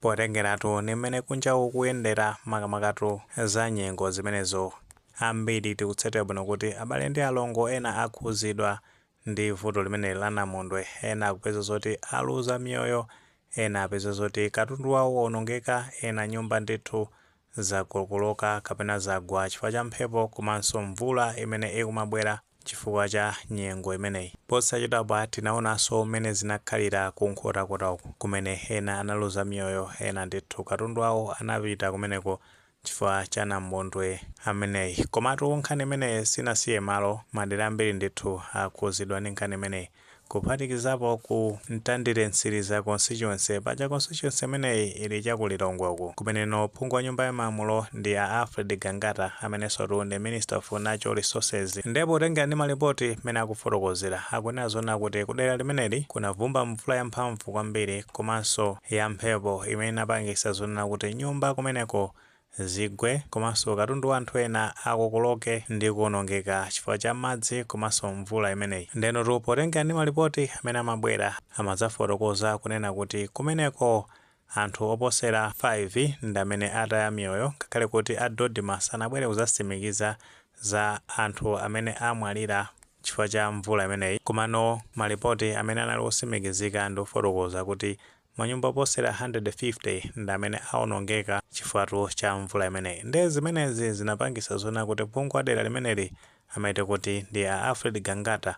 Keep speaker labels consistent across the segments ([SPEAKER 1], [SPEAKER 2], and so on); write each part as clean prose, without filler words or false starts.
[SPEAKER 1] Potengeratu ndi mmene kunjaku kuyendera, makamakatu za nyengo zimenezo, ambiri tikutsatira bwino kuti abale ndi alongo ena akhuzidwa ndi vuto limene la namondwe. Ena akupeza zoti aluza miyoyo, ena apeza zoti katundu wawo waonongeka, ena nyumba ndithu zakokoloka kapena zagwa chifukwa cha mphepo komanso mvula imene ikumabwera chifukwa cha nyengo imeneyi. Posachedwapa tinaonanso mmene zinakhalira ku Nkhotakota uku, kumene ena analuza miyoyo, ena ndithu katundu wawo anapita kumeneko chifukwa cha namondwe ameneyi. Komatu nkhani imeneyi sinasiye malo. Madera ambiri ndithu akhuzidwa ndi nkhani imeneyi, kuphatikizapo ku Mtandire Mtsiriza Constituency. Paja constituency imeneyi ili chakulilongwe uku, kumeneno phungu wa nyumba ya malamulo ndi a Alfred Gangata, amenenso ndi Minister of Natural Resources. Ndipo potengera ndi malipoti mmene akufotokozera, akunena zona kuti kudera limeneli kunavumba mvula yamphamvu kwambiri komanso ya mphepo, imene inapangisa zonena kuti nyumba kumeneko zigwe komanso katundu wa anthu ena akokoloke ndi kuwonongeka chifukwa cha madzi komanso mvula imeneyi. Ndenotu potengera ndi malipoti amene amabwera, amadzafotokoza kunena kuti kumeneko anthu oposera 5 ndi amene ataya miyoyo, ngakhale kuti a DoDMA sanabwere kudzasimikiza za anthu amene amwalira chifukwa cha mvula imeneyi. Komano malipoti amene anali osimikizika ndi ofotokoza kuti manyumba oposera 150 ndi amene awonongeka chifukwa cha mvula imeneyi. Ndiye zimenezi zinapangisa zona kuti phungu wa dera limeneli, amaite kuti ndi a Alfred Gangata,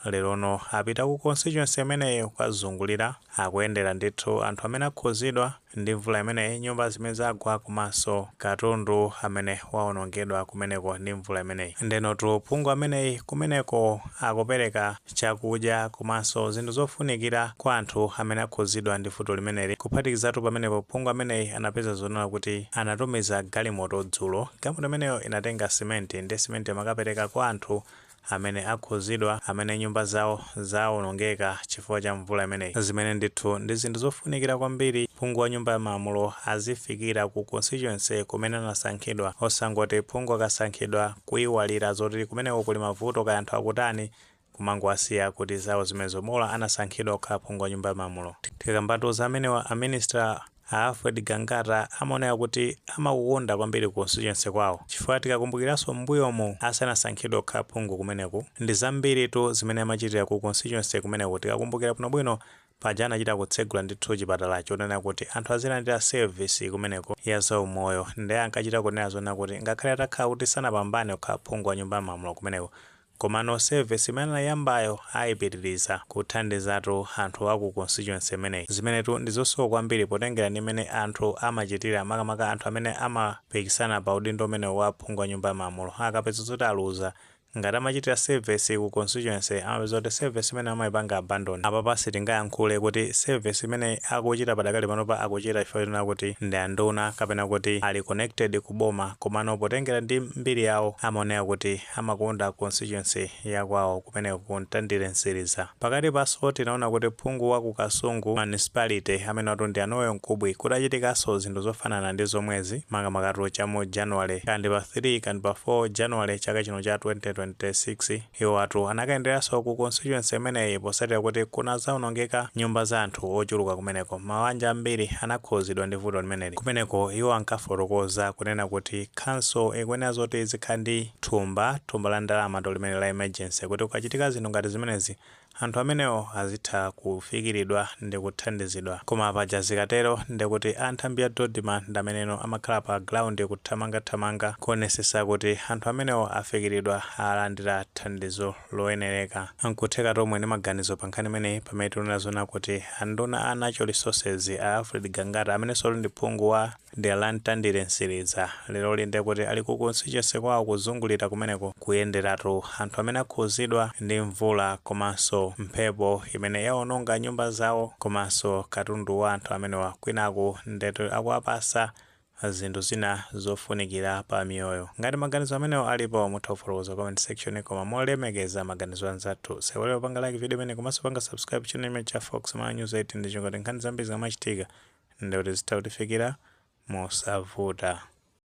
[SPEAKER 1] lerono apita ku constituency imeneyi kukazungulira, akuyendera ndithu anthu amene akhuzidwa ndi mvula imeneyi, nyumba zimene zagwa komanso katundu amene wawonongedwa kumeneko ndi mvula imeneyi. Ndenotu phungu ameneyi kumeneko akupereka chakudya komanso zinthu zofunikira kwa anthu amene akhuzidwa ndi vuto limeneli. Kuphatikizatu pamenepo, phungu ameneyi anapeza zonena kuti anatumiza galimoto dzulo. Galimoto imeneyo inatenga simenti, ndi simenti amakapereka kwa anthu amene akhuzidwa, amene nyumba zawo zawonongeka chifukwa cha mvula imeneyi, zimene ndithu ndi zinthu zofunikira kwambiri. Phungu wa nyumba ya malamulo azifikira ku constituency kumene anasankhidwa, osangoti phungu akasankhidwa kuyiwalira zoti kumeneko kuli mavuto, kaya anthu akutani, kumangowasiya kuti zawo zimenezo, bola anasankhidwa kukhala phungu wa nyumba ya malamulo. Tikakambatu za amenewa, a Minister a Alfred Gangata amaoneka kuti amakukonda kwambiri ku constituency kwawo, chifukwa tikakumbukiranso m'mbuyomu asanasankhidwe kukhala phungu kumeneku, ndi zambiritu zimene amachitira ku constituency kumeneku. Tikakumbukira bwinobwino, paja anachita kutsegula ndithu chipatala chonena kuti anthu azilandira service kumeneko ya zaumoyo. Ndiye ankachita kunena zona kuti ngakhale atakhala kuti sanapambane kukhala phungu wa nyumba ya malamulo kumeneko, komano service imene anayambayo ayipitiriza kuthandizatu anthu aku constituency imeneyi, zimenetu ndi zosowa kwambiri potengera ndi mmene anthu amachitira, makamaka anthu amene amapikisana pa udindo umene wa phungu wa nyumba ya malamulo. Akapeza zoti aluza, ngati amachitira service ku constituency, amapeza kuti service imene amayipanga abandon. Apapa sitingayankhule kuti service imene akuchita padakali panopa akuchita chifukwa chonena kuti ndi anduna kapena kuti ali connected ku boma, komano potengera ndi mbiri yawo, amaoneka kuti amakonda constituency yakwawo kumeneko ku Mtandire Mtsiriza. Pakati paso tinaona kuti phungu wa ku Kasungu Municipality, amene watu ndi a Noel Mkubwi, kutachitikanso zinthu zofanana ndi zomwezi, makamakatu chamu January, kandi pa 3 kandi pa 4 January chaka chino cha 2026. Iwo atu anakayenderanso ku constituency imeneyi posatira kuti kunazawonongeka nyumba za anthu ochuluka kumeneko. Mabanja ambiri anakhuzidwa ndi vuto limeneli kumeneko. Iwo ankafotokoza kunena kuti council ikuyenera zoti izikhala ndi thumba la ndalama to limene la emergency, kuti kukachitika zinthu ngati zimenezi, anthu amenewo azitha kufikiridwa ndi kuthandizidwa. Koma paja zikatero ndikuti anthambi ya DoDMA ndi ameneno amakhala pa ground kuthamangathamanga kuonesesa kuti anthu amenewo afikiridwa, alandira thandizo loyenereka. Nkutheka tomwe ndi maganizo pa nkhani imeneyi, pamene tikunena zona kuti anduna a Natural Resources a Alfred Gangata, amenenso ali ndi phungu wa dera la Mtandire Mtsiriza, lero linde kuti ali ku constituency kwawo kuzungulira kumeneko, kuyenderatu anthu amene akhuzidwa ndi mvula komanso mphepo imene yawononga nyumba zawo komanso katundu wa anthu amenewa, kwinaku ndetu akuwapasa zinthu zina zofunikira pa miyoyo. Ngati maganizo amenewo alipo, mutha kufotokoza comment section, koma molemekeza maganizo anzathu. Sewolero panga like video imene komanso panga subscribe channel imene cha Fox Ma News 8, ndi chingoti nkhani zambiri zikamachitika ndikuti zitha kutifikira mosavuta.